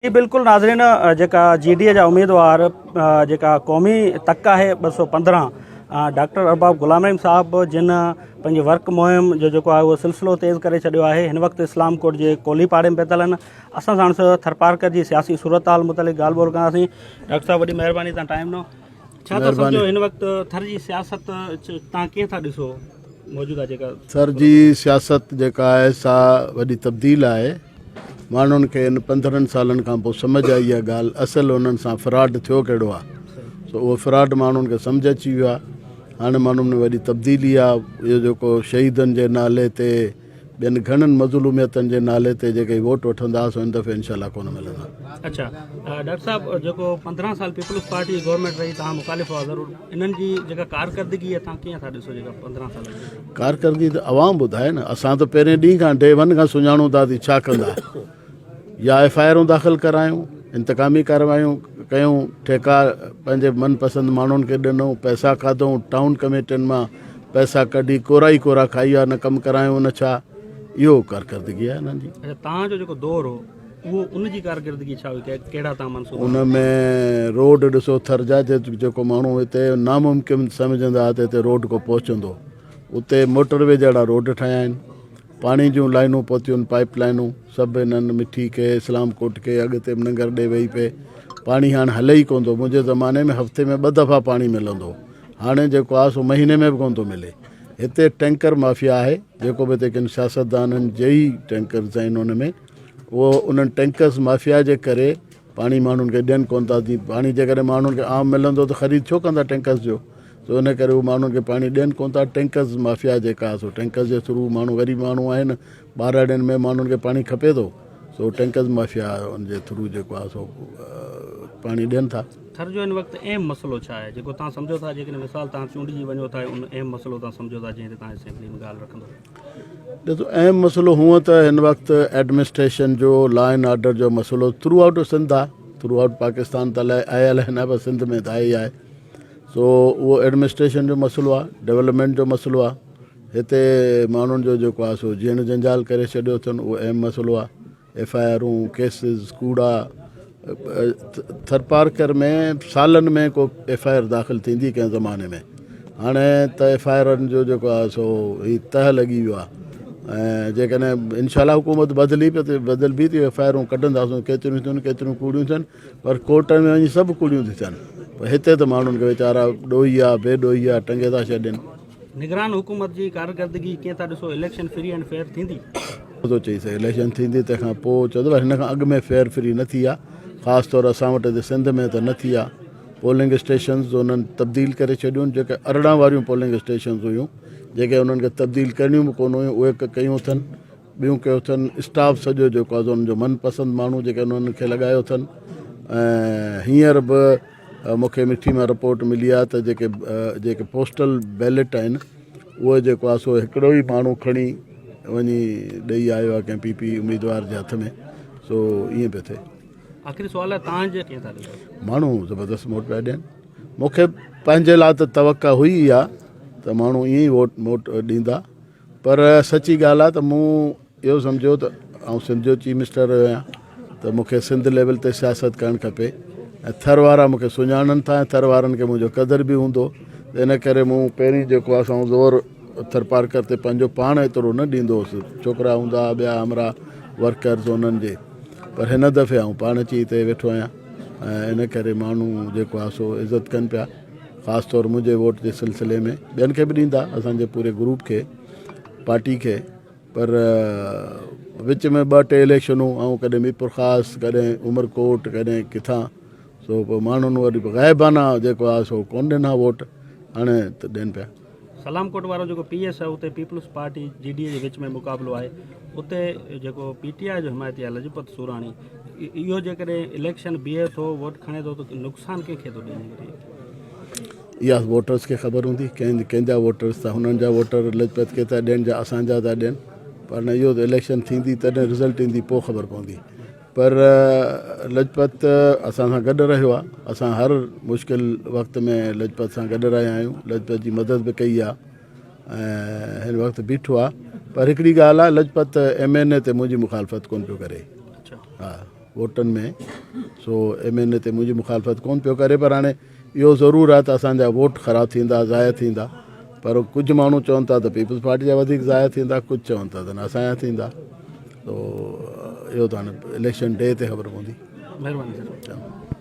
جي بلڪل ناظرين جيڪا جي ڊي اي جا اميدوار جيڪا قومي تڪ آهي 215 ڊاڪٽر ارباب غلام رحيم صاحب جن پنهنجي ورڪ مهم جو جيڪو آهي اهو سلسلو تيز ڪري ڇڏيو آهي هن وقت اسلام ڪوٽ جي ڪولهي پاڙي ۾ پهتل آهن اسان ساڻس ٿرپارڪر جي سياسي صورتحال متعلق ڳالهه ٻولهه ڪنداسين ڊاڪٽر صاحب وڏي مهرباني تان ٽائيم ڏنو ڇا ٿا سمجهو هن وقت ٿر جي سياست تان ڪيئن ٿا ڏسو موجوده جيڪا ٿر جي سياست جيڪا آهي سا وڏي تبديل آهي ماڻهن کي ان 15 سالن کان پوء سمجهه آئي اها ڳالهه اصل انهن سان فراڊ ٿيو ڪهڙو آهي سو اهو فراڊ ماڻهن کي سمجهه اچي ويو آهي هاڻي ماڻهن ۾ وڏي تبديلي آهي اهو جيڪو شهيدن جي نالي تي ٻين گهڻن مظلوميتن جي نالي تي جيڪي ووٽ وٺندا سو هن دفعي انشاء الله ڪونه ملندا. اڇا ڊاڪٽر صاحب جيڪو 15 سال پيپلز پارٽي جي گورنمينٽ رهي تهان مخالف هئا ضرور انهن جي جيڪا ڪارڪردگي آهي تهان ڪيئن ٿا ڏسو جيڪا 15 سالن جي. ڪارڪردگي ته عوام ٻڌائي نه اسان ته پهرين ڏينهن کان ڊي ون کان سڃاڻون ٿا ته ڇا ڪندا يا ايف I آرون داخل ڪرايون انتقامي ڪارروايون ڪيون ٺيڪا پنهنجي من پسند ماڻهن کي ڏنو پئسا کاڌو ٽائون ڪميٽين مان پئسا ڪڍي ڪورا ئي ڪورا کائي ويا نه ڪم ڪرايون نه ڇا اهو ڪارڪردگي آهي انهن جي. اڇا توهان جو جيڪو دور هو اهو ان جي ڪارڪردگي ڇا هئي ڪهڙا توهان منصوبا ان ۾ روڊ ڏسو ٿر جا جيڪو ماڻهو هتي ناممڪن سمجهندا ته هتي روڊ ڪو پهچندو اتي موٽر وي جهڙا روڊ ٺاهيا آهن پاڻي جون لائنون پهتيون پائپ لائنون سڀ هنن مٺي کي اسلام ڪوٽ کي اڳتي به ننگر ڏي وئي پئي پاڻي هاڻ هلي ئي ڪونه ٿو منهنجي زماني ۾ هفتي ۾ ٻه دفعا پاڻي ملندو هاڻي جيڪو آهي سو مهيني ۾ به ڪونه ٿو ملي هتي ٽينڪر مافيا آهي جيڪو به هتي ڪن سياستدانن جي ئي ٽينڪرز آهن ان ۾ اهو انهن ٽينڪرز مافيا جي ڪري پاڻي ماڻهن کي ڏين ڪونه ٿا جي پاڻي جيڪڏهن ماڻهن کي عام ملندو ته خريد ڇو ڪندا ٽينڪرز جو سو ان ڪري هو ماڻهن کي پاڻي ڏين ڪونه ٿا ٽينڪرز مافيا جيڪا آهي سو ٽينڪرز جي ٿرو ماڻهو غريب ماڻهو آهن ٻهراڙين ۾ ماڻهن کي پاڻي کپي ٿو سو ٽينڪرز مافيا ان جي ٿرو جيڪو آهي سو پاڻي ڏين ٿا. ٿر جو هن وقت اهم مسئلو ڇا آهي جيڪو توهان سمجهو ٿا جيڪڏهن مثال توهان چونڊجي وڃو ٿا ان اهم مسئلو توهان سمجهو ٿا جنهن تي توهان اسيمبلي ۾ ڳالهه رکندو. ڏسو اهم مسئلو هونء ته هن وقت ايڊمنسٽريشن جو لا اينڊ آرڊر جو مسئلو ٿرو آئوٽ سنڌ آهي ٿرو آئوٽ پاڪستان ته الائي آهي الائي نه پر سنڌ ۾ ته آهي ئي آهي سو اهو ايڊمنسٽريشن جو مسئلو آهي ڊولپمينٽ جو مسئلو آهي هتي ماڻهن جو جيڪو آهي سو جيئڻ جنجال ڪري ڇڏيو اٿن اهو اهم مسئلو آهي ايف I آرون، ڪيسز، ڪوڙا، ٿرپارڪر ۾ سالن ۾ ڪو ايف I R داخل ٿيندي ڪنهن زماني ۾ هاڻي ته ايف I آرن جو جيڪو آهي سو هي تهه لڳي ويو آهي ۽ جيڪڏهن انشاء الله حڪومت بدلي پئي ته بدلبي ته ايف I آرون ڪڍنداسون ڪيتريون ٿيون ڪيتريون ڪوڙيون ٿين پر ڪورٽن ۾ وڃي سڀ ڪوڙيون ٿيون ٿين پر هتي ته ماڻهن کي ويچارا ڏوهي آ بي ڏوهي آ ٽنگي ٿا ڇڏين. نگران حڪومت جي ڪارڪردگي ڪيئن ٿا ڏسو اليڪشن فري اينڊ فيئر ٿيندي؟ ٿو چئي سگهي اليڪشن ٿيندي تنهن کان پوء چوندو پر هن کان اڳ ۾ فيئر فري نه ٿي آ خاص طور اسان وٽ هتي سنڌ ۾ ته نه ٿي آ پولنگ اسٽيشنز انهن تبديل ڪري ڇڏيون جيڪي 18 واريون پولنگ اسٽيشنز هيون جيڪي انهن کي تبديل ڪرڻيون به ڪونه هيون اهي ڪيون اٿن ٻيون ڪيو اٿن اسٽاف سڄو جيڪو آهي انهن جو من پسند ماڻهو جيڪي انهن کي لڳايو اٿن ۽ هينئر به مون کي مٺي مان رپورٽ ملي آهي ته جيڪي جيڪي پوسٽل بيلٽ آهن اهي جيڪو آهي سو هڪڙو ئي ماڻهو کڻي وڃي ڏئي آيو آهي ڪنهن پي پي اميدوار جي هٿ ۾ سو ائين پيو ٿئي. آخري سوال آهي تان جي ڪيئن ٿا ڏسو؟ ماڻهو زبردست موٽ پيا ڏين مون کي پنهنجي لاء ته توقع هئي اها ته ماڻهو ائين ئي ووٽ موٽ ڏيندا پر سچي ڳالهه آهي ته مون اهو سمجهيو ته آئون سنڌ جو چيف منسٽر رهيو آهيان ته مون کي سنڌ ليول تي سياست ڪرڻ کپي ۽ ٿر وارا مون کي سڃاڻن ٿا ۽ ٿر وارن کي منهنجو قدر به هوندو ته ان ڪري مون پهرين جيڪو آهي سو زور ٿرپارڪر تي پنهنجو پاڻ ايترو نه ڏيندو هوس ڇوڪرا هوندا هئا ٻيا همراهه ورڪرز انهن جي پر هن دفعي آئون پاڻ اچي هتي ويٺو آهيان ۽ ان ڪري ماڻهو جيڪو آهي سو عزت ڪن پيا خاص طور منهنجي ووٽ جي سلسلي ۾ ٻين کي به ڏيندا اسان جي پوري گروپ کي پارٽي کي پر وچ ۾ ٻه ٽي اليڪشنون آئون ڪڏهن ميرپورخاص ڪڏهن عمرڪوٽ ڪڏهن ڪٿان سو پوء ماڻهن وري غائبانه جيڪو آهي سو ڪونه ڏنا ووٽ هاڻي ته ڏين پيا. سلام ڪوٽ وارو جيڪو پي ايس آهي اتي پيپلز پارٽي جي ڊي اي جي وچ ۾ مقابلو آهي اتي جيڪو پي ٽي آء جو حمايتي آهي لجپت سوراڻي اهو جيڪڏهن اليڪشن بيهي ٿو ووٽ کڻي ٿو ته نقصان ڪنهن کي ٿو ڏئي؟ اها ووٽرز کي خبر هوندي ڪنهن ڪنهن جا ووٽرز ٿا هنن جا ووٽر لجپت کي ٿا ڏين يا اسان جا ٿا ڏين پر نه اهو ته اليڪشن ٿيندي تڏهن رزلٽ ايندي پوء خبر پوندي پر لجپت اسان سان گڏ رهيو آهي اسان هر مشڪل وقت ۾ لجپت سان گڏ رهيا آهيون لجپت جي مدد به ڪئي آهي ۽ هن وقت بيٺو آهي پر هڪڙي ڳالهه آهي لجپت ايم اين اي تي منهنجي مخالفت ڪونه پيو ڪري ها. ووٽن ۾ سو ايم اين اي تي منهنجي مخالفت ڪونه پيو ڪري پر هاڻي اهو ضرور آهي ته اسان جا ووٽ خراب ٿيندا ضايع ٿيندا پر ڪجهه ماڻهو چون ٿا ته پيپلز پارٽي جا وڌيڪ ضايع ٿيندا ڪجهه چون ٿا ته نه اسان جا ٿيندا تو اهو ته هاڻي اليڪشن ڊي تي خبر پوندي. مهرباني سر.